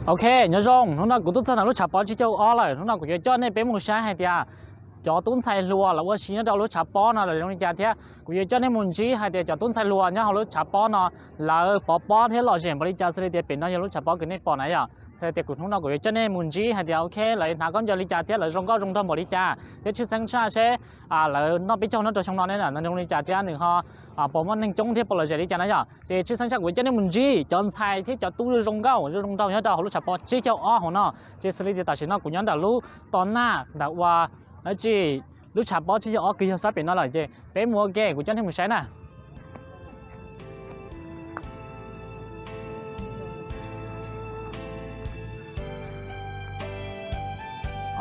Ok, nyob zoo, hnub no kuv tuaj txog ntawm lub tshav pob tsib caug ob lawm. Hnub no kuv yuav coj nej peb mus saib hais tias cov tub ntxhais hluas lawv ua si nyob rau lub tshav pob no lawv zoo li cas thiab kuv yuav coj nej mus ntsib hais tias cov tub ntxhais hluas nyob hauv lub tshav pob no lawv pov pob thiab lom zem npaum li cas xws li tias pem no yog lub tshav pob kws nej pom na yom. Xws li tias kuv hnub no kuv yuav coj nej mus ntsib hais tias ok lawv hnav khaub ncaws li cas thiab lawv zoo nkauj zoo nraug npaum li cas thiab tshwj xeeb tshaj seb lawv noj peb caug nyob rau xyoo no ne zoo li cas thiab nws ho puas muaj neeg coob thiab puas lom zem li cas na yom. Ces tshwj xeeb tshaj kuv yuav coj nej mus ntsib cov ntxhais thiab cov tub zoo nkauj zoo nraug nyob rau hauv lub tshav pob tsib caug ob hauv no. Ces xws li tias tam sim no kuv nyob ntawm lub to naj ntawm ua dab tsi lub tshav pob tsib caug ob kws yog sab pem no lawm ces peb mus ua ke kuv coj nej mus saib na.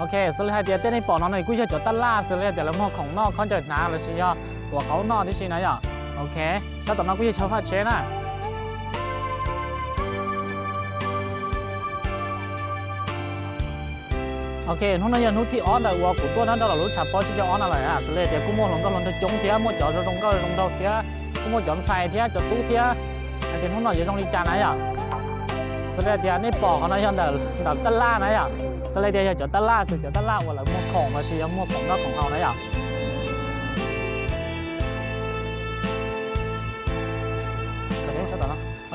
Ok, xws li hais tias tej nej pom no nws kuj yog cov tab laj xws li tias lawv muag khoom noj khaub ncaws hnav los sis yog tuav qaub noj tib si na yom. Ok, sab tom no kuj yog chaw faj tsheb na. Ok, hnub no yog hnub thib ob ntawm uas kuv tuaj nyob rau lub tshav pob tsib caug ob no lawm, xws li tias kuj muaj hluas nkauj hluas nraug coob thiab muaj cov zoo zoo nkauj zoo nraug thiab kuj muaj cov ntxhais thiab cov tub thiab. Hais tias hnub no yuav zoo li cas na yom. Xws li tias nej pom qhov no yog ntawm tab laj na yom. Xws li tias yog cov tab laj, xws cov tab laj uas lawv muag khoom los sis yog muag khoom noj khoom haus na yom.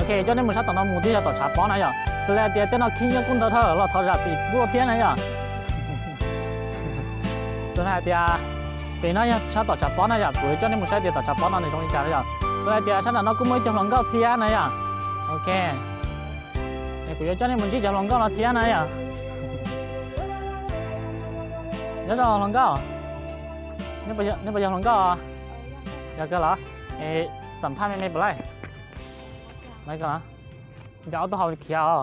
Ok, coj nej mus sab tom no mus twb yog tom tshav pob na yom. Xws li tias tej no khib nyiab kub ntawd thawj los thov zam txim pub thiab na yom. Xws li hais tias pem no yog sab tom tshav pob na yom, kuv coj nej mus saib tias tom tshav pob no nws zoo li cas na yom. Xws li tias sab nram no kuj muaj ib co hluas nkauj thiab na yom. Ok, kuv yuav coj nej mus ntsib cov hluas nkauj no thiab na yom. Nyob zoo hluas nkauj, nej puas yog hluas nkauj? Yog kawg los? Xam phaj me me puas laij? Nco ob tug hau khiav os.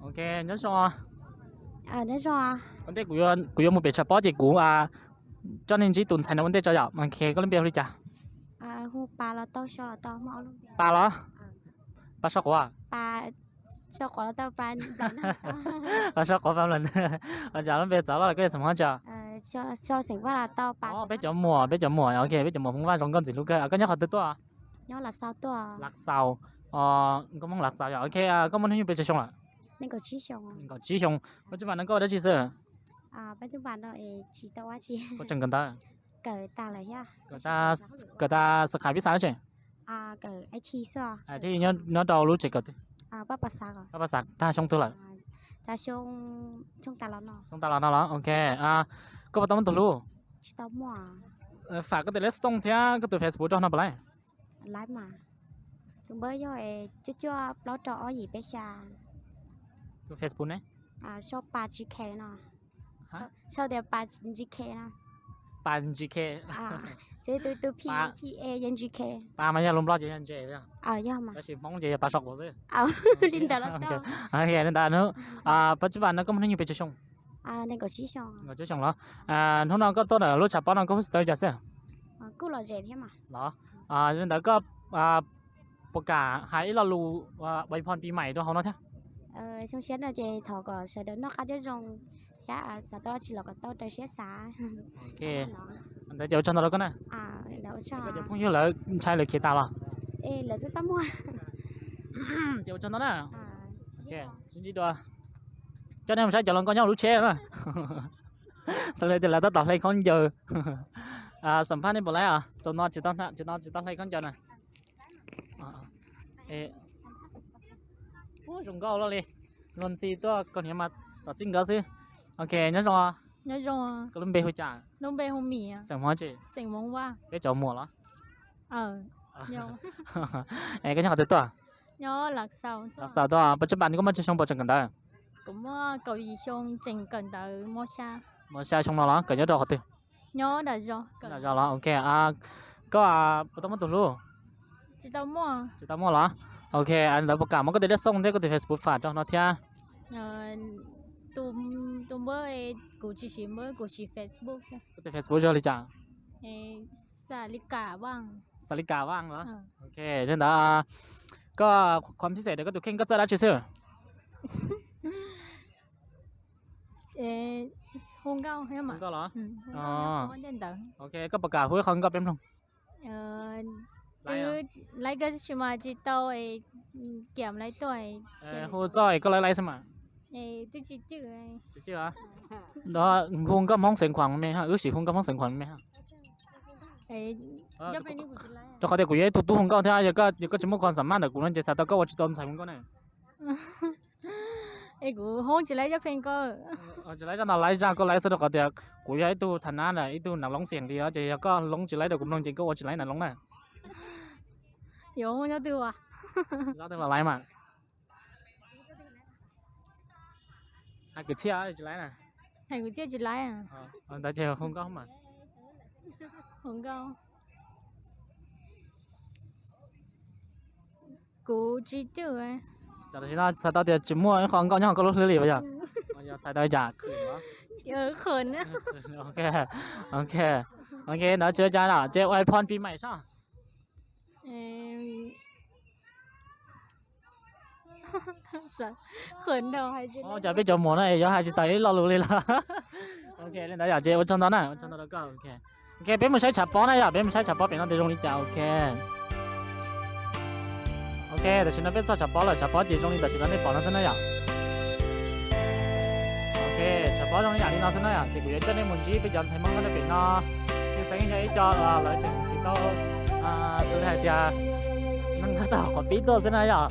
Ok, nyob zoo. Ua ntej kuv yuav mus pem tshav pob ces kuv coj nej ntsib tus ntxhais no ua ntej tso yom. Ok, koj lub npe hu li cas? Pa los? Pa so quav? Pa so quav pa lawm. Lub npe txawv los koj yog xeem Hmoob tso? Peb cov muam, peb cov muam, ok, peb cov muam Hmoob Vaj zoo nkauj ntxim hlub kawg. Koj nyob qhov twg tuaj? Lav Xaus. Koj Hmoob Lav Xaus yom. Ok, koj muaj hnub nyoog pes tsawg xyoo lawm? Nees nkaum tsib xyoo. Pab tsib npas no koj ua dab tsi xwb? Puas tseem kawm ntawv? Kawm tas xab khais pib xav dab tsi? Kawm I T xwb. Nyob rau lub tsev kawm twg? Pab pas xav tag xyoo twg lawm? Xyoo tas los no los. Ok, koj puas tau muaj tus hlub? Fam koj tus lej xov tooj thiab koj tus Facebook rau no puas laij? Laij mas. Tus npawb yog cuaj cuaj plaub rau ob yim peb xya. Tus Facebook ne? Sau pas G K no. Sau tias pas G K no. Pas G K. Xws li tus P, P A yog G K. Pas mas yog lus Nplog ces yog J. Yog mas. Tab sis Hmoob ces yog pas so quav xwb. Li ntawd los tau. Li ntawd, pab tsib npas no koj muaj hnub nyoog pes tsawg xyoo? Nees nkaum tsib xyoo los? Hnub no koj tuaj ntawm lub tshav pob no koj huj si tau li cas xwb? Kuj lom zem thiab mas. Los, li ntawd koj puas kam hais ib lo lus ua ib phon pis mais rau hauv no thiab? Xyoo siab no ces thov kom sawv daws noj qab nyob zoo thiab xav tau dab tsi los kom tau raws siab xav. Ntawd ces ua tsaug ntau rau koj na. Cov phooj ywg lawv ntshai lawv khiav tas los? Lawv txaj txaj muag. Ces ua tsaug ntau na. Sib ntsib dua. Coj nej mus saib cov hluas nkauj nyob lub tsheb na. Xws li tias lawv tab tom hle khaub ncaws. Xam phaj nej puas laij os? Tus no tsis tau, tus no tsis tau hle khaub ncaws na. Zoo nkauj loj li. Luag ntxhi tuaj kaus hniav mas tom txij nkawd xwb. Ok, nyob zoo. Koj lub npe hu cas? Xeem Hmoob tsi? Peb cov muam los? Es koj nyob qhov twg tuaj? Los xaus tuaj, pab tsib npas koj muaj tsawg xyoo puas tseem kawm ntawv? Muaj xya xyoo no los kawm nyob rau qhov twg? Nyob nram zos los? Ok, koj puas tau muaj tus hlub? Tsis tau muaj los? Ok, ntawd puas kam muab koj tus lej xov tooj thiab koj tus Facebook fam rau no thiab? Tus npawb, kuv tsis siv npawb, kuv siv Facebook xwb. Koj tus Facebook yog li cas? Xav li kam vaj. Xav li kam vaj los? Ok, li ntawd koj qhov phiv xem rau koj tus kheej koj txawj dab tsi xwb? Hu nkauj thiab mas. Nkauj los? Ok, koj puas kam hu ib qho nkauj peb mloog? Twb laib koj tab sis mas tsis tau kiam laib tuaj. Hu txoj es koj laib laib xwb mas. Twb tsis cwj. Tsis cwj. Ntawd hu nkauj Hmoob xeev Khuam me, wb sim hu nkauj Hmoob xeev Khuam me. Rau qhov tias kuv yog ib tug tub hu nkauj thiab, yog koj tsis muaj khuam xam maj ntawm kuv no ces xav tau koj ua tsis tau ntxhais hu nkauj na. Es kuv hu tsis laib zaj pheej koj. Tsis laib zaj no, laib zaj koj laib xwb, rau qhov tias kuv yog ib tug thav nab na, ib tug nav loob xeem li os, ces yog koj loob tsis laib rau kuv mloog ces koj ua tsis laib nav loob na. Yuav hu zaj twg los laib mas. Hais kwv txhiaj tsis laib na. Hais kwv txhiaj tsis laib. Ntawd ces hu nkauj mas. Hu nkauj. Kuv tsis cwj. Tam sim no txhais tau tias tsis muaj ib qho nkauj nyob hauv koj lub hlwb li puas yog? Txhais tau li cas? Ok, ok, ntawd tsis ua cas, ces ua phon pis mais soj. Cas peb cov muam no yuav hais tsis tau ib lo lus li los. Ok, li ntawd yom, ces ua tsaug ntau na, ua tsaug ntau rau koj. Ok, peb mus saib tshav pob na yom, pem mus saib tshav pob pem no tias zoo li cas. Ok, ok, tam sim no peb txog tshav pob lawm, tshav pob ces zoo li tam sim no nej pom no xwb na yom. Ok, tshav pob zoo li yam li no xwb na yom, ces kuv yuav coj nej mus ntsib peb cov ntxhais Hmoob nyob rau pem no. Tshwj xeeb yog ib co lawv tseem tsis tau xav hais tias neeg nkag tau qhov pib tuaj xwb na yom.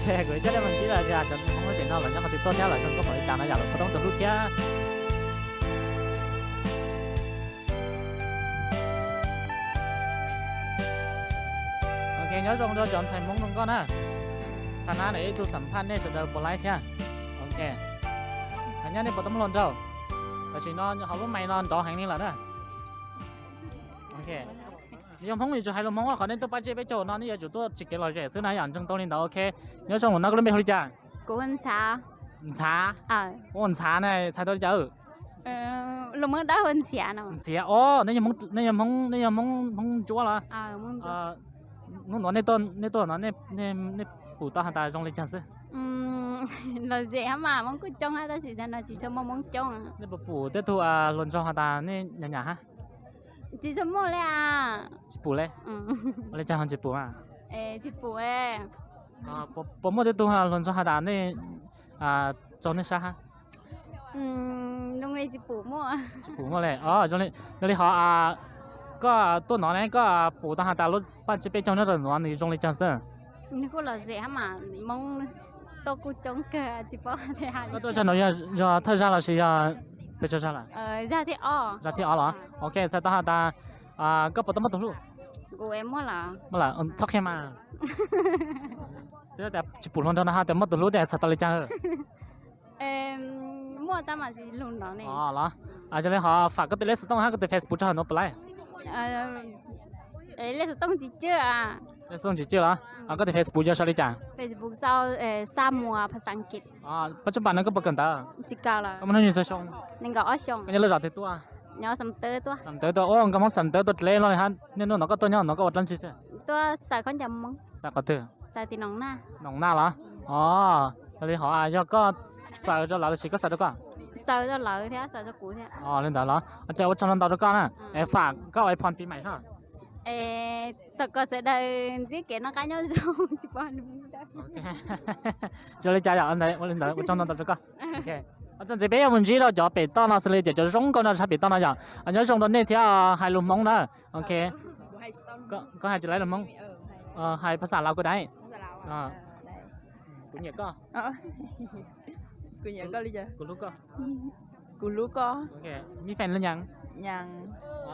Ces kuv yuav coj nej mus ntsib lawm tias cov ntxhais Hmoob nyob pem no lawv nyob qhov twg tuaj thiab lawv zoo nkauj npaum li cas no yom, lawv puas tau tus hlub thiab. Ok, nyob zoo rau cov ntxhais Hmoob zoo nkauj na. Tag nab ib tug xam phaj nej sawv daws puas laib thiab. Ok, hais nyab nej puas tau muaj hluas nraug? Tam sim no hauv lub mais no nrov heev li lawm na. Ok, yog Hmoob yus tsuas hais lus Hmoob, qhov nej tuaj pab tseb peb caug no nej yuav tsum tuaj tsis kev lom zem xwb na yom. Ntseeg tau li ntawd. Ok, nyob zoo, nov koj lub npe hu li cas? Ntxhav. Ua Ntxhav ne, txhais tau li cas? Ntxhiav. O, nej yog Hmoob, nej yog Hmoob Ntsuab los? Hnub no nej tuaj no nej pum tau has tas zoo li cas xwb? Lom zem hab mas, Hmoob kuj coob hab tab sis xyoo no tsis tshua muaj Hmoob coob. Nej puas pum tej tug hluas nraug has tas nej nyam nyam hab? Tsis tshua muaj li. Tsis pum li? Ua li cas ho tsis pum? Tsis pum. Puas muaj tej tug hluas nraug has tas nej txaus nej sab hab? Zoo li tsis pum muaj. Tsis pum muaj li. Zoo li hov koj tuaj no ne koj pum tau has tas lub paj tseb peb caug nyob rau nuav nws zoo li cas xwb? Nws kuj lom zem hab mas, Hmoob tuaj kuj coob kawg tsis paub. Koj tuaj zag no yog thawj zag los sis yog pes tsawg zag lawm? Zag thib ob. Zag thib ob los? Ok, txhais tau has tas koj puas tau muaj tus hlub? Muaj lawm, txhob qhia mas. Twb tias tsis pum hluas nraug no hab tias muaj tus hlub tias txhais tau li cas? Muaj tab mas tsis lug nrov ne. Los, yog li hov fam koj tus lej xov tooj hab koj tus Facebook rau hauv nuav puas laib? Lej xov tooj tsis cwj. Lej xov tooj tsis cwj los? Koj tus Facebook yog sau li cas? Facebook sau Xa Muas Phas Xas Kiv. Pab tsuj pas no koj puas kawm ntawv? Tsis kawm lawm. Koj muaj hnub nyoog tsawg xyoo? Nees nkaum ob xyoos. Koj nyob lub zos twg tuaj? Nyob Xam Tawb tuaj. Xam Tawb tuaj, ua nkauj Hmoob Xam Tawb tuaj dleb loj li hab. Niaj hnub no koj tuaj nyob no koj ua dlaab tsi xwb? Tuaj xaws khaub ncaws Hmoob. Xaws qhov twg? Xaws tim Noom Naj. Noom Naj los? Os, yog li hov yog koj xaws rau lawv los sis koj xaws rau koj? Xaws rau lawv thiab xaws rau kuv thiab. Os, li ntawd los? Ua tsaug ntau rau koj na. Es fam koj ua phon pis mais soj. Thov kom sawv daws ntsib kev noj qab nyob zoo tsis pom. Zoo li cas yom, ua li ntawd ua tsaug ntau rau koj. Txuas ntxiv peb yuav mus ntsib rau cov pem toj no xws li ces cov zoo nkauj no tshaj pem toj no yom. Nyob zoo rau nej thiab, hais lus Hmoob na. Ok, koj hais tsis laib lus Hmoob, hais phas xas Laus kuv dais. Kuv nyiam koj. Kuv hlub koj. Kuv hlub koj. Mib feem li nyas? Nyas.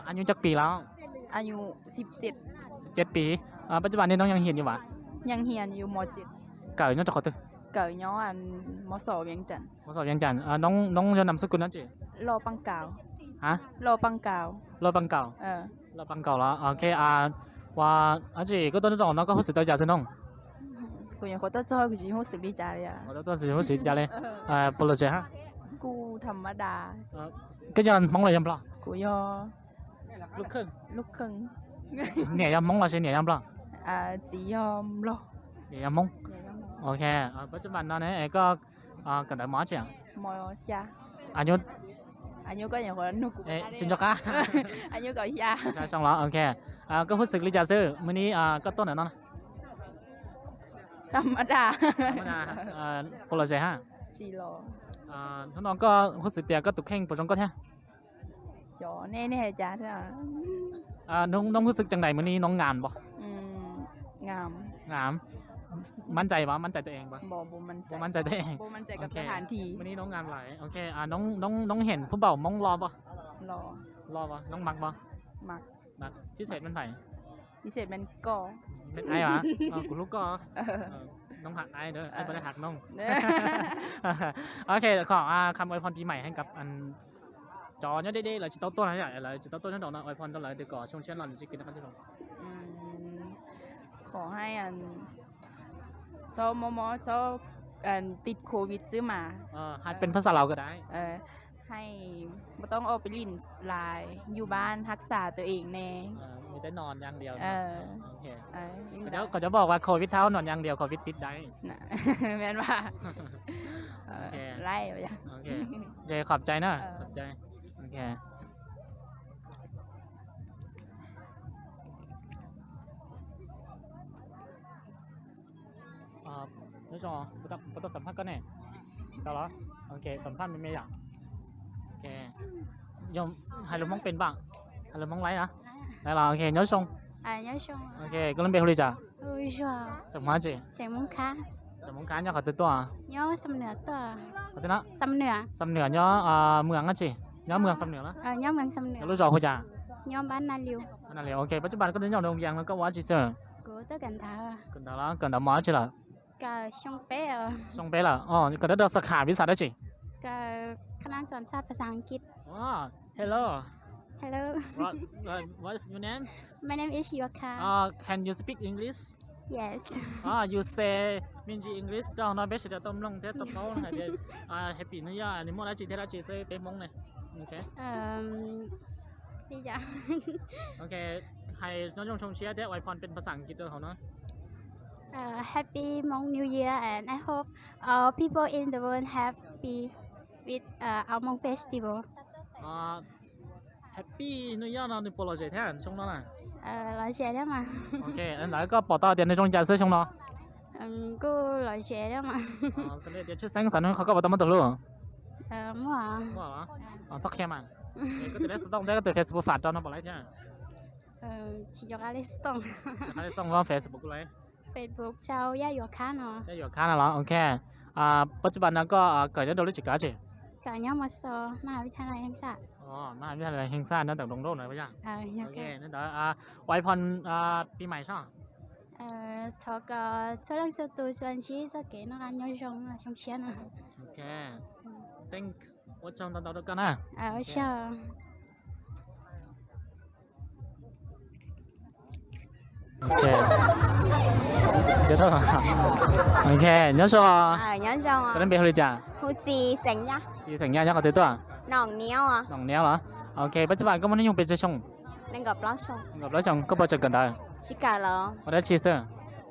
Añus cov pim los? Añus siv cev pim. Pab tsi pas nej noob nyeej hias yus vas? Nyeej hias yus mos cev. Kawm nyob rau qhov twg? Kawm nyob mos xom Vias Cas. Mos xom Vias Cas. Noob yog nam xub kus dab tsi? Loj Paj Kaus. Ha? Loj Paj Kaus. Loj Paj Kaus. Loj Paj Kaus los? Ok. Ua, dab tsi koj tuaj nyob rau no koj huj xwm tau cas xwb noob? Kuv nyuam qhuav tuaj txog kuv tsis huj xwm li cas li. Qhuav tuaj txog tsis huj xwm li cas li. Puas lom zem hab? Kuj tham ma das. Koj yog Hmoob los yog Nplog? Kuv yog lub kheej. Niam yog Hmoob los sis niam yog Nplog? Txiv yog Nplog. Niam yog Hmoob. Ok, pab tsi pas no ne koj kawm ntawv mos dab tsi? Mos xya. Tsis nco qab. Xya xyoo los? Ok. Koj hu xwm li cas xwb? Mas ni koj tuaj ntawm no puas lom zem hab? Hnub no koj hu xwm tias koj tus kheej puas zoo koj thiab? Nub hu xwm caj dais mas ni noo ngam pos? Mab ncais pos, mab ncais tau ees pos? Mab ncais tau ees. Mas ni noo ngam lawm. Noo heem phub npaum Moob lo pos? Lo pos, noo mag pos? Phib xes mej phais? Mej ais, kuv hlub koj. Noo ha ais, ais pos, ais has noog. Ok, khom kham ua phon pis mais heev kab cov nyob deb deb lawv tsis tau tuaj na, lawv tsis tau tuaj nyob rau no, ua phon rau lawv tias kom xyoo tshiab los nws tsis kis no qab zoo. Khom hais txhob mob mob, txhob tiv covid xwb mas. Hais pes phab xa laus ko dais. Hais บ่ຕ້ອງອອກໄປຫຼິ້ນຫຼາຍ, ຢູ່ບ້ານຮັກສາຕົວເອງແນ່. เขาจะบอกว่าโควิดเท่านอนอย่างเดียว โควิดติดได้. ແມ່ນວ່າ ขอบใจนะ ขอบใจ. Nyob zoo, puas tau xam phaj koj ne? Tsis tau los? Ok, xam phaj me me yom. Ok, hais lus Hmoob pes npaum? Hais lus Hmoob laib los? Laib los, ok, nyob zoo. Ok, koj lub npe hu li cas? Xeem Hmoob tsi? Xeem Hmoob Khab nyob qhov twg tuaj? Xam Nwm nyob Mws Ab tsi? Nyob Mws Xam Nwm los? Lub zos hu cas? Ok, pab tsi pas koj twb nyob nroog Vias no koj ua dab tsi xwb? Kawm ntawv los kawm ntawv mos dab tsi lawm? Xyoo peb lawm. Kawm dab rau xab kham vis xav dab tsi? Hello. Hello. What, what, what's your name? My name is Yuakha. Uh, can you speak English? Yes. Uh, you say me English rau no peb sawv daws tau mloog thiab tau paub hais tias, uh, Happy New Year, nws muaj dab tsi thiab dab tsi xwb peb Hmoob ne. Ok. Um, li cas? Ok, hais nyob zoo xyoo tshiab thiab ua phon pes phas xas Ankit rau hauv no. Uh, Happy Hmong New Year and I hope all people in the world happy with uh, our Hmong festival. Happy New Year no nws puas lom zem thiab xyoo no na? Lom zem thiab mas. Ok, ntawd koj pom tau tias nws zoo li cas xwb xyoo no? Kuj lom zem thiab mas. Xws li tias tshwj xeeb xav nug qhov koj puas tau muaj tus hlub? Muaj. Txhob qhia mas. Koj tus lej xov tooj thiab koj tus Facebook fam rau no puas laib thiab? Tsis nco qab lej xov tooj. Nco qab lej xov tooj, Facebook kuj laib. Facebook sau Yaj Yuam Khab no. Yaj Yuam Khab no los, ok. Pab tsi pas no koj kawm nyob rau lub tsev kawm tsi? Kawm nyob Mos Xos, Maj Has Vij Thas Las Heej Xaj. Maj Has Vij Thas Las Heej Xaj nyob ntawm Doos Rauj na yom? Ok, ntawd ua ib phon pis mais soj. Thov kom txhua leej txhua tus tsuas ntsib txoj kev noj qab nyob zoo xyoo tshiab no. Ok, thanks, ua tsaug ntau ntau rau koj na. Ok, nyob zoo. Koj lub npe hu li cas? Xis xeem Yaj nyob qhov twg tuaj? Noom Niab los? Ok, pab tsi pas koj muaj hnub nyoog pes tsawg xyoo? Plaub xyoo. Koj puas tseem kawm ntawv? Ua dab tsi xwb?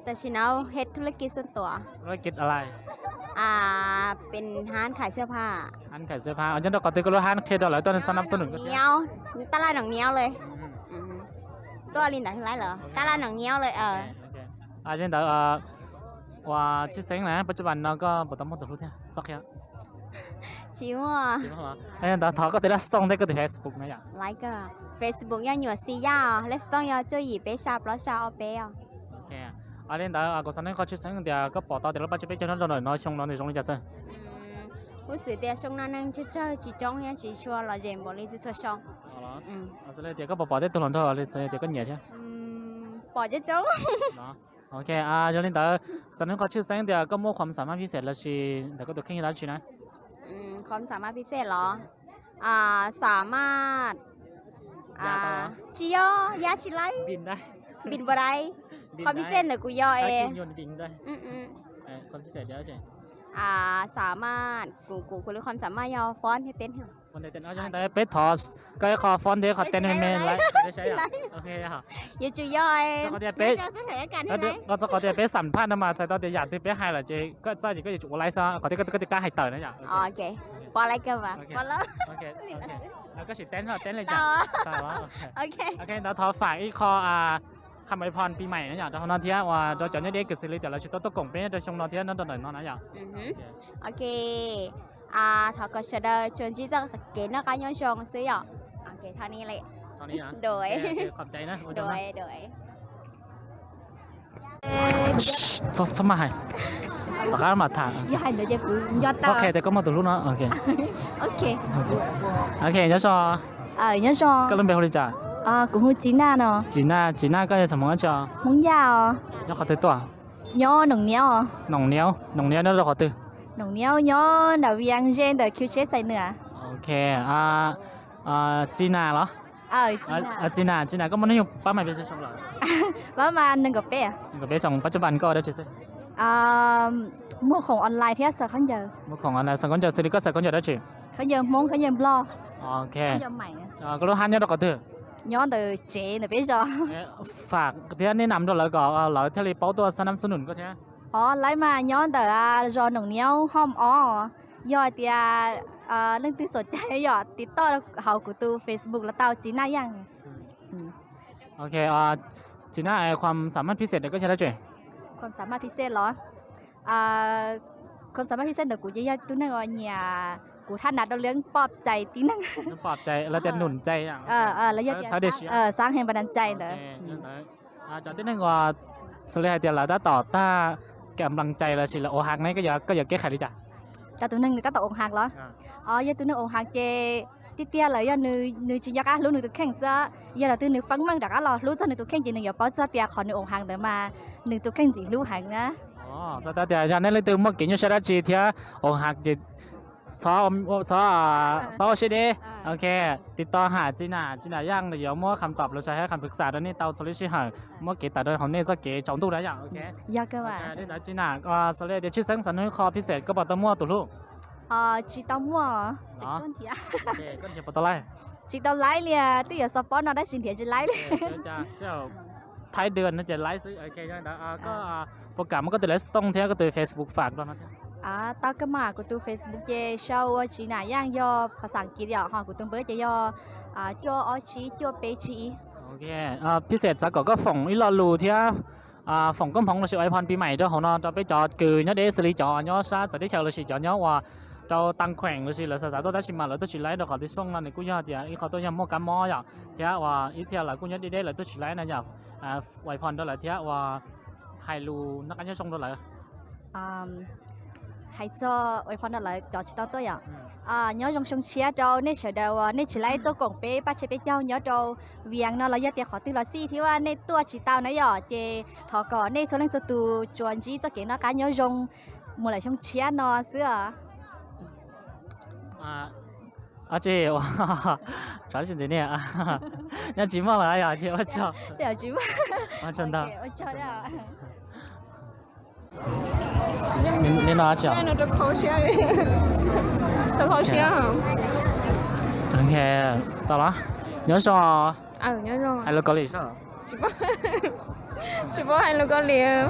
Tam sim no ua hauv thub laj kis xwb tuaj. Thub laj kis a li? Hab khais xwb phab. Hab khais xwb phab, nyob rau qhov twg koj lub hab qhia rau lawv tuaj xa nab xab num? Tab laj Noom Niab le. Tuaj li ntawd lawm, tab laj Noom Niab le. Li ntawd, ua tshwj xeeb na, pab tsi pas no koj puas tau muaj tus hlub thiab? Txhob qhia. Tsis muaj. Li ntawd thov koj tus lej xov tooj thiab koj tus Facebook na yom? Laj kawg, Facebook yog Nyuam Xis Yaj, lej xov tooj yog cuaj yim peb xya plaub xya ob peb os. Li ntawd kuv xav nug koj tshwj xeeb tias koj pom tau tias lub pab tsi peb caug nyob rau ntawm no xyoo no nws zoo li cas xwb? Kuv xav tias xyoo no neeg tsawg tsawg tsis coob thiab tsis tshua lom zem npaum li txhua txhua xyoo. Xws li tias koj puas pom tej tug hluas nraug li xws li tias koj nyiam thiab? Pom coob coob. Ok, yog li ntawd xav nug koj tshwj xeeb tias koj muaj khuam xam maj phi xes los sis ntawm koj tus kheej yog dab tsi na? Khuam xam maj phi xes los? Xam maj, tsis yog, yaj tsis laib. Npis npua dai. Khuam phi xes ntawm kuv yog es. Xam maj, kuv, kuv, kuv lub khuam xam maj yog fob thiab teb. Peb thov koj ib qho fob thiab qhov teb me me. Yuav tsum yog, koj txhob qhov tias peb xam phaj no mas txhais tau tias yam twg peb hais lawm ces koj txawj ces koj yuav tsum ua laib xwb, qhov tias koj tias kab hais tawm na yom. Pov laib kawg mas. Koj sim teb, teb li cas? Ok, ntawd thov fam ib qho kham ais phos pis mais no yom rau hauv no thiab uas rau cov nyob deb kws xws li tias lawv tsis tau tuaj koom peb nyob rau xyoo no thiab nyob rau ntawm no na yom. Ok, thov kom sawv daws tsuas ntsib txoj kev noj qab nyob zoo xwb yom. Txhob maj hais, tom qab mam tham. Txhob qhia tias koj muaj tus hlub no. Ok, nyob zoo. Koj lub npe hu li cas? Kuv hu Txiv Naj no. Txiv Naj, Txiv Naj koj yog xeem Hmoob dab tsi os? Hmoob Yaj os. Nyob qhov twg tuaj? Nyob Noom Niav. Noom Niav, Noom Niav nyob rau qhov twg? Noom Niav nyob ntawm Vias ze ntawm Q J Xais Nwa. Ok, Txiv Nas los? Txiv Nas, Txiv Nas koj muaj hnub nyoog pab mais pes tsawg xyoo lawm? Pab mas nees nkaum peb. Nees nkaum peb xyoo, pab tsuj pas koj ua dab tsi xwb? Muag khoom online thiab xaws khaub ncaws. Muag khoom online xaws khaub ncaws, xws li koj xaws khaub ncaws dab tsi? Khaub ncaws Hmoob, khaub ncaws Nplog. Ok, koj lub hab nyob rau qhov twg? Nyob ntawm tsev ntawm peb zos. Fam thiab neb nam rau lawv kom lawv thiaj li paub tuaj xab nab xub num koj thiab. Os, lawv mas nyob ntawm zos Noom Niav Hom Ob. Yog hais tias leej twg xom cai yom, tiv toj hauv kuv tus Facebook los tau Txiv Naj Yaj. Ok, Txiv Naj, khuam xam maj phij xej ntawm koj yog dab tsi? Khuam xam maj phij xej los? Khuam xam maj phij xej ntawm kuv ces yog tus neeg uas nyiam, kuv thaj nav dau leeb pom txais tib neeg. Pom txais los tias num txais, lawv yog tias xav heev npa nas txais ntawd. Cov tib neeg uas xws li hais tias lawv tab tom tag kam nplas cai lossis lawv ua haj ne, koj yuav kev hais li cas? Cov tus neeg nws tab tom ua haj los? Os, yog tus neeg ua haj ces tiag tiag lawm yog nws tsis nco qab hlub nws tus kheej xwb. Yog lawm twg nws feeb meej rov qab los hlub txog nws tus kheej ces nws yuav paub txog tias qhov nws ua haj ntawd mas nws tus kheej ntxim hlub heev na. Txog tias yog nej leej twg muaj kev nyuaj siab dab tsi thiab ua haj ces txhob ua siab deb. Ok, tiv toj ham Txiv Nas, Txiv Nas Yaj yuav muab kham tom los tsis hais kham pwv xam rau nej tau txhua lub sij hawm, muab kev tawm rau hauv nej txoj kev tsaus ntuj na yom. Li ntawd Txiv Nas, xws li tias tshwj xeeb xav nug ib qho phij xej, koj puas tau muaj tus hlub? Tsis tau muaj. Koj nrhiav puas tau laib? Tsis tau laib li, twb yuav xov pob no tab sis nrhiav tsis laib li. Thaib dua no ces laib xwb. Koj puas kam muab koj tus lej xov tooj thiab koj tus Facebook fam rau no thiab? Tau kawg mas, kuv tus Facebook ces sau ua Txiv Nas Yaj yog phas xas As kiv yom, ho kuv tus npawb ces yog cuaj ob tsib cuaj peb tsib ib. Phij xej xav kom koj foom ib lo lus thiab foom koob hmoov lossis ua ib phoo pis mais rau hauv no rau peb cov kws nyob deb xws li cov nyob sab txawv teb chaws lossis cov nyob uas rau Tag Kheem lossis lawv xav xav tuaj tab sis mas lawv tuaj tsis laib rau qhov twg xyooj no nws kuj yog tias ib qho tuaj yog muaj kab mob yom, thiab uas ib txhia lawv kuj nyob deb deb lawv tuaj tsis laib na yom. Ua ib phoo rau lawv thiab uas hais lus noj qab nyob zoo rau lawv. Hais txog ua ib phoo rau lawv cov tsis tau tuaj yom. Nyob zoo xyoo tshiab rau nej sawv daws uas nej tsis laib tuaj koom peb paj tsheb peb caug nyob rau Vias no los yog tias qhov twg los xij thiab nej tuaj tsis tau na yom, ces thov kom nej txhua leej txhua tus tsuas ntsib txoj kev noj qab nyob zoo mus lawm xyoo tshiab no xwb os. Ab tsi, tsis ntxiv ni, nyob tsis muaj lawm yog ces ua tsaug. Ua tsaug ntau. Li no tsis tau los? Nyob zoo. Hais lus Kaus Lim saib. Tsis paub hais lus Kaus Lim.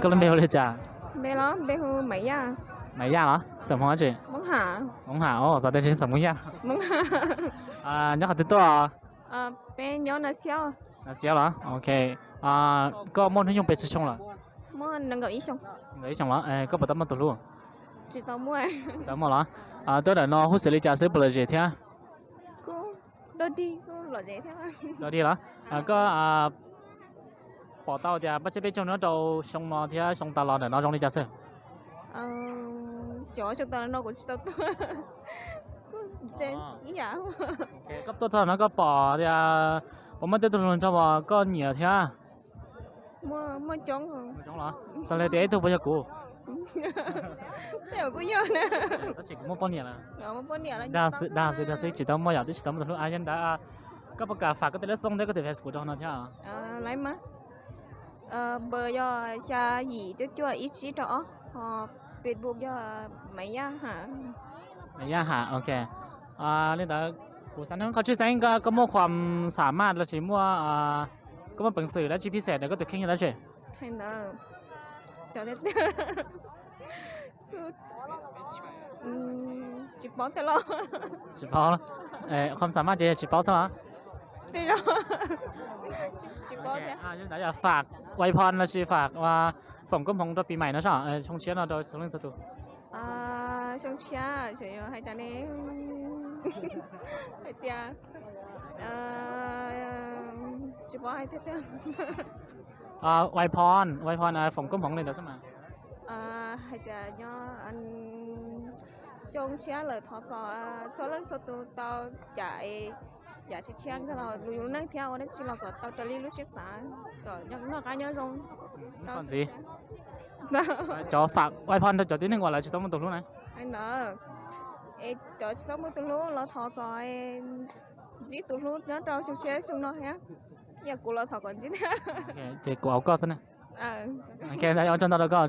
Koj lub npe hu li cas? Maiv Yaj los? Xeem Hmoob dab tsi? Hmoob Ham. Xav tias xeem Hmoob Yaj. Nyob qhov twg tuaj? Peb nyob Naj Xiab. Naj Xiab los? Ok. Koj muaj hnub nyoog pes tsawg xyoo lawm? Muaj nees nkaum ib xyoo. Nees nkaum ib xyoo los? Koj puas tau muaj tus hlub? Tsis tau muaj. Tsis tau muaj los? Tuaj ntawm no hub xws li cas xwb puas lom zem thiab? Kuj dog dig, kuj lom zem thiab. Dog dig los? Koj pom tau tias paj tsheb peb caug nyob rau xyoo no thiab xyoo tas los ntawm no zoo li cas xwb? Xyov xyoo tas los no kuv tsis tau tuaj. Koj tuaj txog no koj pom tias puas muaj tej tug hluas nraug uas koj nyiam thiab? Muaj coob los? Xav li tias ib tug puas yog kuv? Tej kuj yog na. Tab sis kuv muaj poj niam lawm. Dag xwb, dag xwb tsis tau muaj yom, twb tsis tau muaj tus hlub. Yog ntawd koj puas kam fam koj tus lej xov tooj thiab koj tus Facebook rau hauv no thiab? Laib mas. Npawb yog xya yim cuaj cuaj ib tsib rau ob, ho Facebook yog Maiv Yaj Ham. Maiv Yaj Ham, ok. Li ntawd kuv xav nug qhov tshwj xeeb, koj muaj khuam xam maj lossis muaj, koj muaj peev xwm dab tsi phij xej rau koj tus kheej yog dab tsi? Hais ntawd, xyov tiag tiag. Tsis paub thiab los? Tsis paub. Qhov xam maj ces yog tsis paub xwb los? Tsis paub thiab. Ntawd yog fam vais phom los sis fam foom koob hmoov rau pis maim no soj, xyoo tshiab no rau txhua leej txhua tus. Xyoo tshiab hais tias ne, hais tias tsis paub hais tias vais phom, vais phom foom koob hmoov li ntawd xwb mas. Hais tias nyob xyoo tshiab lawm thov kom txhua leej txhua tus tau cam, cam tshiab tshiab los lub yus lub neej thiab ua dab tsi los kom tau raws li lub siab xav, kom noj qab nyob zoo. Ntxiv, cov fam vais phom rau cov tib neeg uas lawv tsis tau muaj tus hlub na. Ntawd, es cov tsis tau muaj tus hlub los thov kom ntsib tus hlub nyob rau xyoo tshiab xyoo no thiab. Yog kuv los thov kom ntsib thiab. Ces kuv au koj xwb na. Ua tsaug ntau rau koj.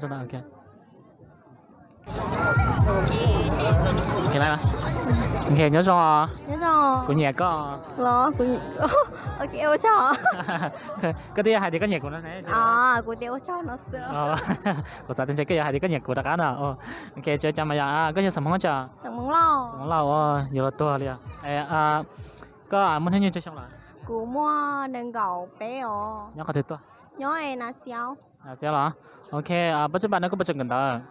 Nyob zoo, kuv nyiam koj. Koj twb hais tias koj nyiam kuv no. Kuv tias ua tsaug no xwb. Kuv xav tias ntshe koj yuav hais tias koj nyiam kuv rov qab no. Ok, tsis ua cas mas yog koj yog xeem Hmoob tsi? Xeem Hmoob Lauj, yuav luag tuag li. Koj muaj hnub nyoog tsawg xyoo lawm? Kuv muaj nees nkaum peb os. Nyob qhov twg tuaj? Nyob Nas Xiaus. Nas Xiaus los? Ok, pab tswj pas no koj puas tseem kawm ntawv?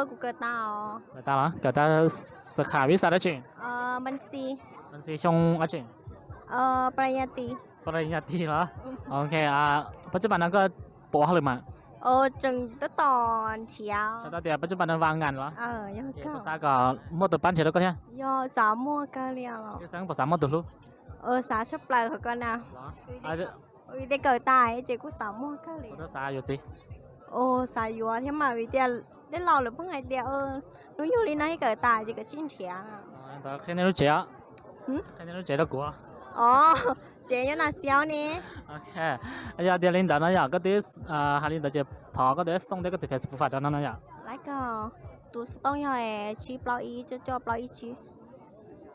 Kuv kawm tas. Kawm tas los? Kawm tas xab khas vib xas dab tsi? Npaj xi. Npaj xi xyoo dab tsi? Pab nyaj ti. Pab nyaj ti los? Ok, pab tswj pas no koj puas ua hauj lwm mas? Tseem tab tom nrhiav. Xav tau tias pab tswj pas no va nkas los? Koj xav kom muaj tus pab nrhiav rau koj thiab? Yog xav muaj kawg li os. Tshwj xeeb puas xav muaj tus hlub? Xav tshaj plaws qhov ko na. Vim tias kawm tas ces kuj xav muaj kawg li. Xav yuav txiv? Xav yuav thiab mas vim tias tej laus lawv pheej hais tias hnub nyoog li no kawm tas ces kawm sib nrhiav. Ntawd qhia nej lub tsev, qhia nej lub tsev rau kuv. Tsev nyob Nas Xiaus ne. Yog tias li ntawd no yog koj twb hais li ntawd ces thov koj tus xov tooj thiab koj tus Facebook fam rau no no yom. Laiv koj, tus xov tooj yog tsib plaub ib cuaj cuaj plaub ib tsib.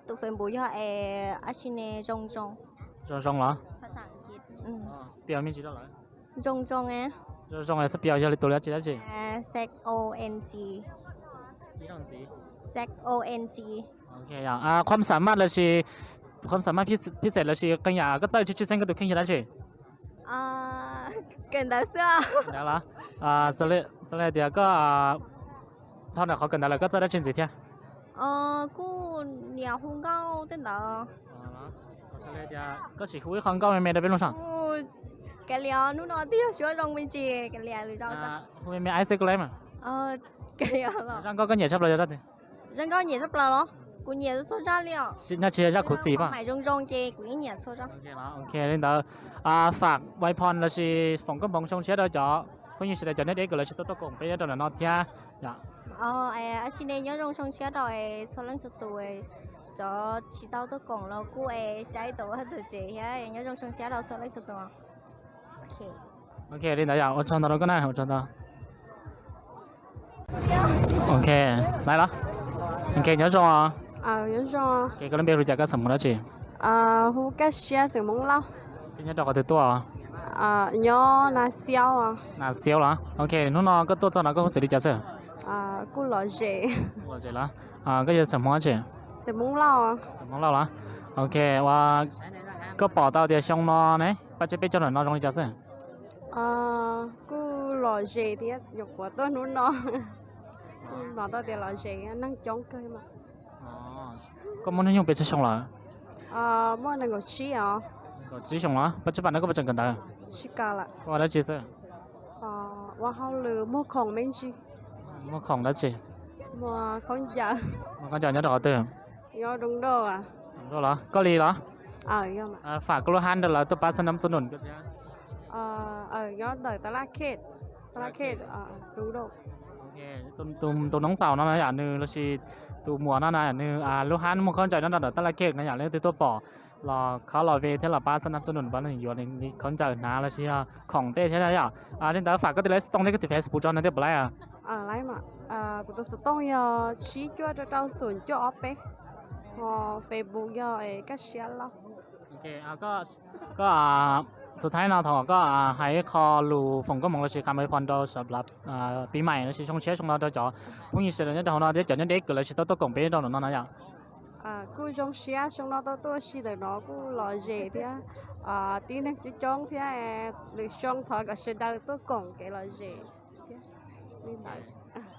Tus Facebook yog es ab tsi ne zoo zoo. Zoo zoo los? Spell me ntsis rau lawv. Zoo zoo. Zoo zoo es spell yog li tus li dab tsi dab tsi? Z O N G. Z O N G. Qhov xam maj los sis, qhov xam maj phij xeem los sis qee yam koj txawj tshwj xeeb koj tus kheej yog dab tsi? Kawm ntawv xwb. Ntawd los? Xws li tias koj dhau ntawm qhov kawm ntawv lawm koj txawj dab tsi ntxiv thiab? Kuj niam hu nkauj tej ntawd. Xws li tias koj sim hu ib qho nkauj me me rau peb mloog saib. Kav liam, hnub no twb yog suab zoo me ntsis, kav liam lwm zaus. Hu me me ib xeb koj lab mas. Zaj nkauj koj nyiam tshaj plaws yog zaj twg? Zaj nkauj nyiam tshaj plaws los? Kuv nyiam txhua zaj li os. Nyob tsis yog zaj khuv xim mas. Hais zoo zoo ces kuv yeej nyiam txhua zaj. Ok, li ntawd fam vais phom los sis foom koob hmoov xyoo tshiab rau cov phooj ywg sawv daws, cov niam deb kws lawv tsis tau tuaj koom peb nyob rau ntawm no thiab. Ab tsi ne, nyob zoo xyoo tshiab rau txhua leej txhua tus, cov tsis tau tuaj koom los kuj es saib tau wb tug tsev thiab, nyob zoo xyoo tshiab rau txhua leej txhua tus. Ok, li ntawd yog ua tsaug ntau rau koj na, ua tsaug ntau. Ok, laiv los? Ok, nyob zoo. Koj lub npe hu li cas, koj xeem Hmoob dab tsi? Hu Kaj Siab, xeem Hmoob Lauj. Koj nyob rau qhov twg tuaj? Nyob Nas Xiaub. Nas Xiaub los? Ok, hnub no koj tuaj txog no koj hu xws li cas xwb? Kuj lom zem. Lom zem los? Koj yog xeem Hmoob dab tsi? Xeem Hmoob Lauj. Xeem Hmoob Lauj los? Ok, ua koj pom tau tias xyoo no ne paj tseb peb caug ntawm no zoo li cas xwb? Kuj lom zem thiab, nyuam qhuav tuaj hnub no. Kuj pom tau tias lom zem, neeg coob kawg mas. Koj muaj hnub nyoog pes tsawg xyoo lawm? Muaj nees nkaum tsib os. Nees nkaum tsib xyoo los? Paj tseb pas no koj puas tseem kawm ntawv? Tsis kawm lawm. Koj ua dab tsi xwb? Ua hauj lwm muag khoom me ntsis. Muag khoom dab tsi? Muag khaub ncaws. Muag khaub ncaws nyob rau qhov twg? Nyob Rooj Doj. Rooj Doj los? Koj li los? Fam koj lub hab rau lawv tuaj pab xab nab xab num koj thiab. Nyob ntawm Tab Laj Khej, Tab Laj Khej, Rooj Doj. Tus noob xaus no na yom, nws lossis tus muam no na, nws lub hab muag khaub ncaws nyob rau ntawm Tab Laj Khej no yom, leej twg tuaj pom los khov los ve thiab los pab xab nab xab num pab nws yuav li khaub ncaws hnav lossis yog khoom tej thiab na yom. Li ntawd fam koj tus laiv xov tooj thiab koj tus Facebook tso no thiab puas laiv? Kuv tus xov tooj yog tsib cuaj rau rau xoom cuaj ob peb, ho Facebook yog Kaj Siab Lauj. Koj Txhua thaib no thov koj hais ib qho lus foom koob hmoov lossis qhas maiv phoo rau sawv daws, pib mais lossis xyoo tshiab xyoo no rau cov phooj ywg sawv daws nyob rau hauv no thiab cov nyob deb kawg lawv tsis tau tuaj koom peb rau no no yom. Kuj zoo siab xyoo no tau tuaj sij hawm no kuj lom zem thiab, tib neeg coob coob thiab, lwm xyoo thov kom sawv daws tuaj koom kev lom zem thiab.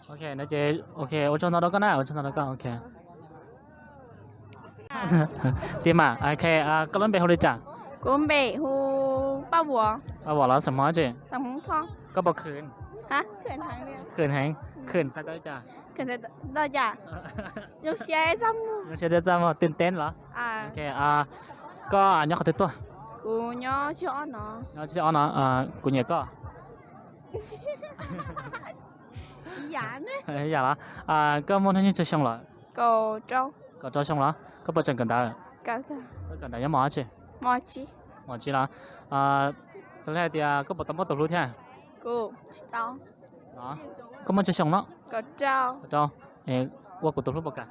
Ok, ua tsaug ntau rau koj na, ua tsaug ntau rau koj, ok. Tiag mas, ok, koj lub npe hu li cas? Kuv npe hu Paj Vuam. Paj Vuam los xeem Hmoob tsi? Koj puas khwm? Khwm heev, khwm txhais tau li cas? Zoo siab, zoo siab thiab txaj muag, teb teb los? Ok, koj nyob qhov twg tuaj? Kuv nyob tsib ob no. Nyob tsib ob no, kuv nyiam koj. Yam los? Koj muaj hnub nyoog tsawg xyoo lawm? Kaum rau xyoo los? Koj puas tseem kawm ntawv? Kawm ntawv nyob mos tsi? Mos tsi los? Xws li hais tias koj puas tau muaj tus hlub thiab? Koj muaj tsawg xyoo no? Kaum rau. Ua kuv tus hlub puas kam?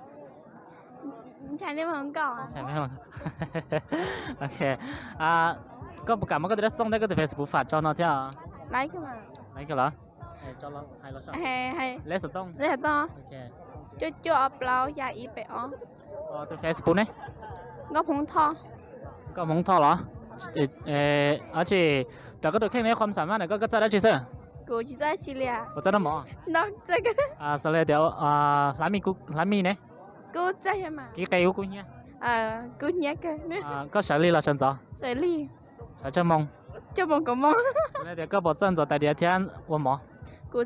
Koj puas kam muab koj tus dab xov tooj thiab koj tus Facebook fam tso no thiab? Laiv los? Leb xov tooj. Cuaj cuaj ob plaub xya ib peb ob. Tus Facebook ne? Nkauj Hmoob Thoj. Nkauj Hmoob Thoj los? Dab tsi, raws koj tus kheej ne, qhov xam maj ntawm koj, koj txawj dab tsi xwb? Kuv tsis txawj dab tsi li. Puas txawj noj mov? Xws li tias hlab mij, hlab mij ne? Kib qe kub hnyiab. Koj sawv lig los sawv ntxov? Sawv tsawg moo? Xws li tias koj puas txawj ntxuav tais diav thiab ua mov? Xws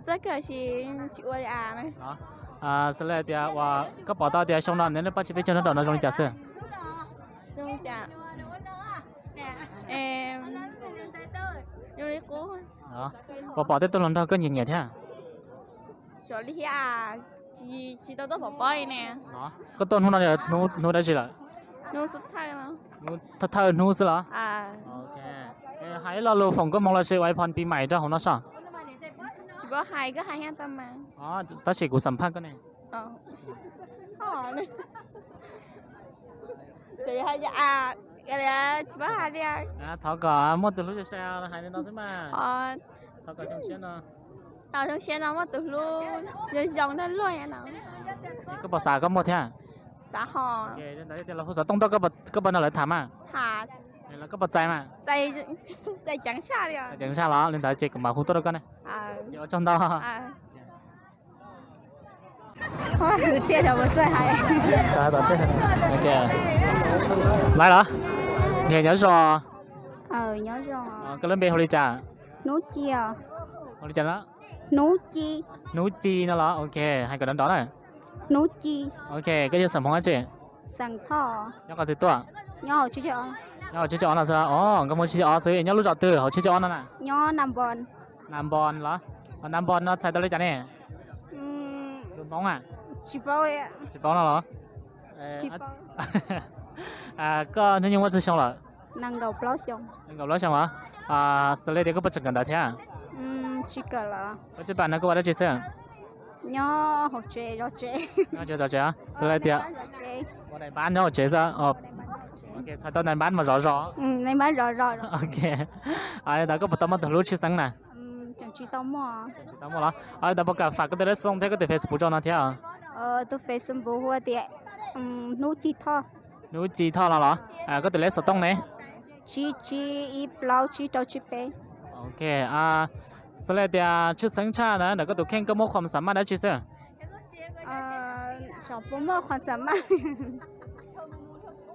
li tias koj pom tau tias xyoo no nej paj tsi peb caug nyob rau no zoo li cas xwb? Puas pom tej tug hluas nraug koj nyiam nyiam thiab? Tsis tau tuaj pom pob li ne. Koj tuaj hnub no yog hnub dab tsi lawm? Thawj thawj hnub xwb los? Hais ib lo lus foom koob hmoov lossis ua ib phoo pis mais rau hauv no sob. Tsis paub hais, koj hais tau mas. Tab sis kuv xam phaj koj ne. Tsis paub hais li. Thov kom muaj tus hlub sai sai, hais li no xwb mas. Thov kom xyoo tshiab no, xyoo tshiab no muaj tus hlub zoo zoo rau luag no. Koj puas xav koj muaj thiab? Xav hos. Ntawd tias los hu xov tooj tuaj, koj puas nrog lawv tham mas? Koj puas txais mas? Txais ceev tshaj li. Txais ceev tshaj los li ntawd ces kuv mam hu tuaj rau koj ne. Ces ua tsaug ntau. Laiv los? Nyob zoo. Koj lub npe hu li cas? Hnub Ci. Hnub Ci no los? Ok, hais kom nrov nrov na. Hnub Ci. Ok, koj yog xeem Hmoob dab tsi? Nyob qhov twg tuaj? Nyob hauv tsib caug ob no xwb. Nkauj Hmoob tsib caug ob xwb, nyob lub zos twg hauv tsib caug ob no na? Nyob Nas Npos. Nas Npos los? Nas Npos no txhais tau li cas ne? Lus Hmoob a? Tsis paub no los? Koj hnub nyoog muaj tsawg xyoo lawm? Nees nkaum plaub xyoo los? Xws li tias koj puas tseem kawm ntawv thiab? Tsis kawm lawm. Koj tsib pas no koj ua dab tsi xwb? Nyob hauv tsev zov tsev. Xws li tias ua nais npab nyob hauv tsev xwb. Txhais tau nais npab mas zov zov. Ok. Li ntawd koj puas tau muaj tus hlub tshwj xeeb na? Tsis tau muaj los? Li ntawd puas kam fam koj tus lej xov tooj thiab koj tus Facebook rau no thiab? Tus Facebook hu tias Hnub Ci Thoj. Hnub Ci Thoj no los? Koj tus lej xov tooj ne? Tsib tsib ib plaub tsib rau tsib peb. Ok. Xws li tias tshwj xeeb tshaj na ntawm koj tus kheej koj muaj qhua xam maj dab tsi xwb? Xyov puas muaj qhua xam maj.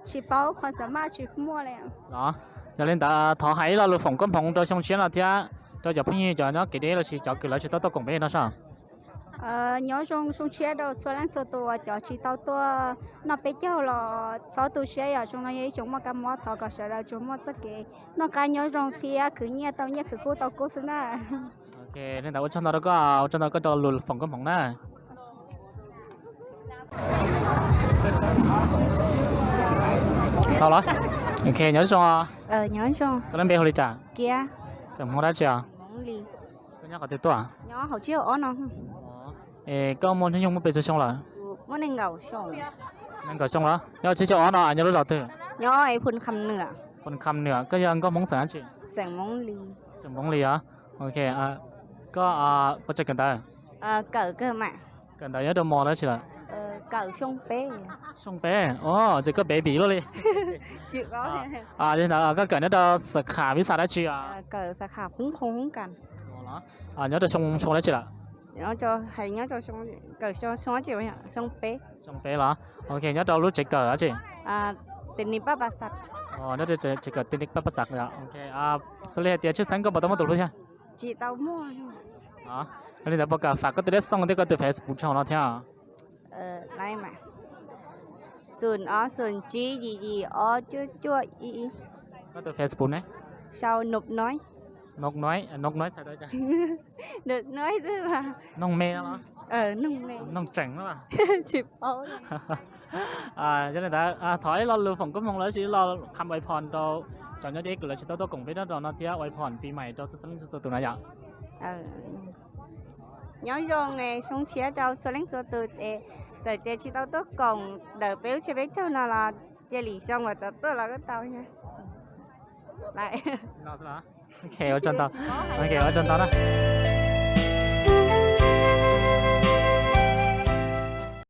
Tsis paub, qhua xam maj tsis muaj li. Los, yog li ntawd thov hais ib lo lus foom koob hmoov rau xyoo tshiab no thiab rau cov phooj ywg cov nyob kev deb lossis cov kws lawv tsis tau tuaj koom peb no sob. Nyob zoo xyoo tshiab rau txhua leej txhua tus, cov tsis tau tuaj noj peb caug los txhob tu siab, yog xyoo no yog ib xyoo muaj kab mob, thov kom sawv daws tsuas muaj txoj kev noj qab nyob zoo thiab khwv nyiaj tau nyiaj, khwv kub tau kub xwb na. Ok, li ntawd ua tsaug ntau rau koj, ua tsaug ntau rau koj rau lus foom koob hmoov na. Tau los? Ok, nyob zoo. Koj lub npe hu li cas? Xeem Hmoob dab tsi os? Koj nyob qhov twg tuaj? Es koj muaj hnub nyoog muaj pes tsawg xyoo lawm? Nees nkaum xyoo los? Nyob tsib caug ob no nyob lub zos twg? Pon Kham Nuam, koj yog nkauj Hmoob xeem dab tsi? Xeem Hmoob Lis os. Ok, koj puas tseem kawm ntawv? Kawm ntawv nyob rau mos dab tsi lawm? Xyoo peb os, ces koj baby luaj li. Yog li ntawd koj kawm nyob rau xab khas vis xas dab tsi? Nyob rau xyoo dab tsi lawm? Xyoo peb los? Ok, nyob rau lub tsev kawm dab tsi? Nyob rau tsev kawm Tec Nic Pab Pas Xav. Xws li hais tias tshwj xeeb koj puas tau muaj tus hlub thiab? Yog li ntawd puas kam fam koj tus lej xoo thiab koj tus Facebook rau hauv no thiab? Koj tus Facebook ne? Sau Nop Noib. Nop Noib, Nop Noib txhais tau cas? Noog me no los? Noog tseem no los? Yog li ntawd thov ib lo lus foom koob hmoov los sis ib lo qha ua phoo rau cov nyob deb kws lawv tsis tau tuaj koom peb nyob rau no thiab ua phoo pis mais rau txhua leej txhua tus no yom. Nyob zoo xyoo tshiab rau txhua leej txhua tus es txawm tias tsis tau tuaj koom ntawm peb lub tsiab peb caug no los cia li xyoo uas tau tuaj los kuj tau. Ua tsaug ntau na.